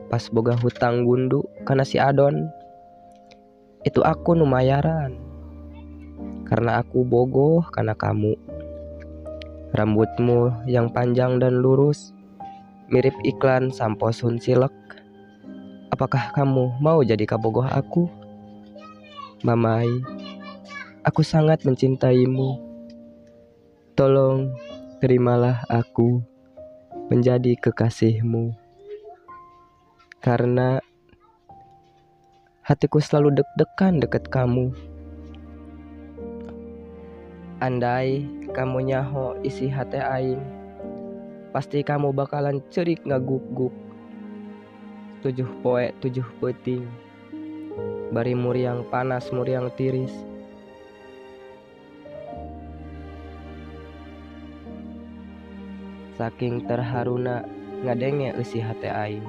Pas boga hutang gundu kana si Adon, itu aku nu mayaran karena aku bogoh kana kamu. Rambutmu yang panjang dan lurus mirip iklan sampo Sunsilk. Apakah kamu mau jadi kabogoh aku? Mamai, aku sangat mencintaimu. Tolong terimalah aku menjadi kekasihmu. Karena hatiku selalu deg-degan deket kamu. Andai kamu nyaho isi hati aing, pasti kamu bakalan cerik ngaguk-guk. 7 poe 7 peuting, bari muriang panas muriang tiris. Saking terharuna ngadenge eusi hate aing.